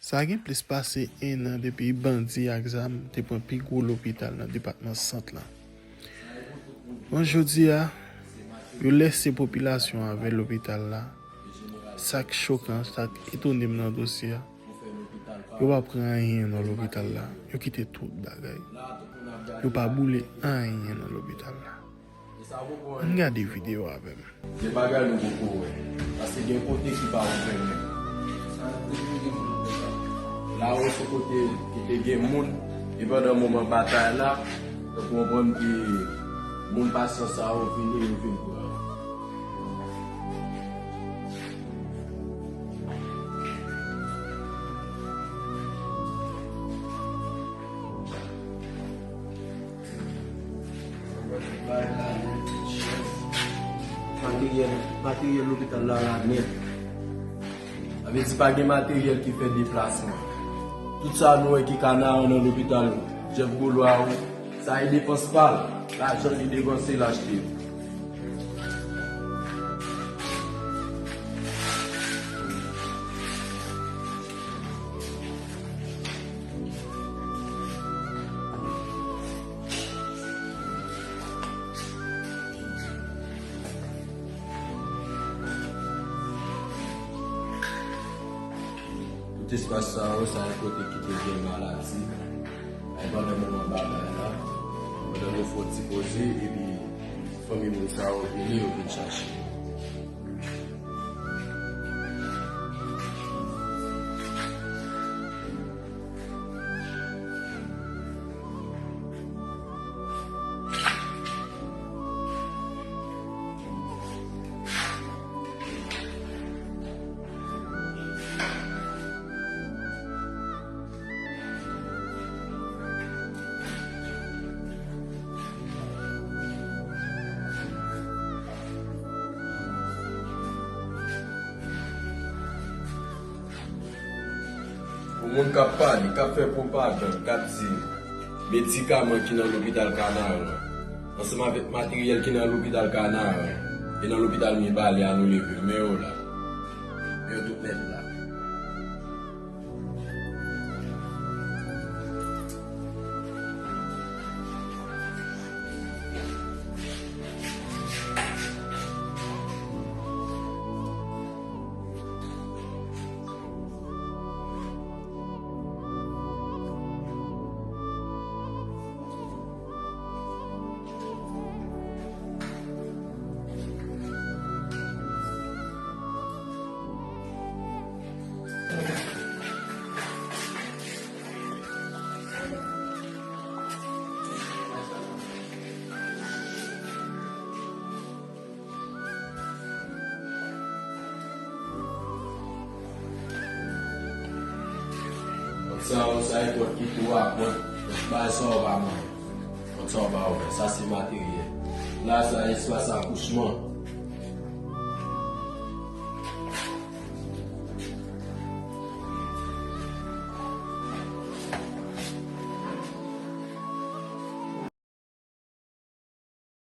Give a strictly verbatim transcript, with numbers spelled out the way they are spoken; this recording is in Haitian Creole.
Sa gen plis pase en an depi bandi ak zam te pran pi gwo lopital nan depatman Sant lan. Bon, jodi a, yo lèse popilasyon an avè lopital la. Sa k chokan, sa k etone m nan dosye a, yo pa pran anyen nan lopital la. Yo kite tout bagay. Yo pa boule anyen nan lopital la. Ann gade videyo avè m. Gen bagay nou poko wè. Paske gen kote ki pa ouvè menm. Lawo se kote ki te gen moun, e pandan moman batay la, yo konprann ke moun pa san sa yo vini, yo vin pran. Materyèl, materyèl lopital la la nèt. Sa vle di pa gen materyèl ki fè deplasman. Tout sa nou wè ki kanaran nan lopital Jeff Gaulois, wi, sa e depans pa l. Lajan li depanse l achte. Tout espas sa yo, sa e kote ki te gen maladi. Ay, pandan moman batay la, pandan nou fè yon ti poze, epi fanmi moun sa yo vini, yo vin chache. Pou moun k ap pale, k ap fè pwopagann, k ap di medikaman ki nan lopital Kanaran, ansanm avèk materyèl ki nan lopital Kanaran, e nan lopital Mibalè a, nou leve men yo la. Men yo tout nèt la. Sa yo, sa e pòt ki tou a pòt, bay sa yo pa mwen. Pòt sa yo pa ouvè, sa se materyèl. La, sa espas akouchman.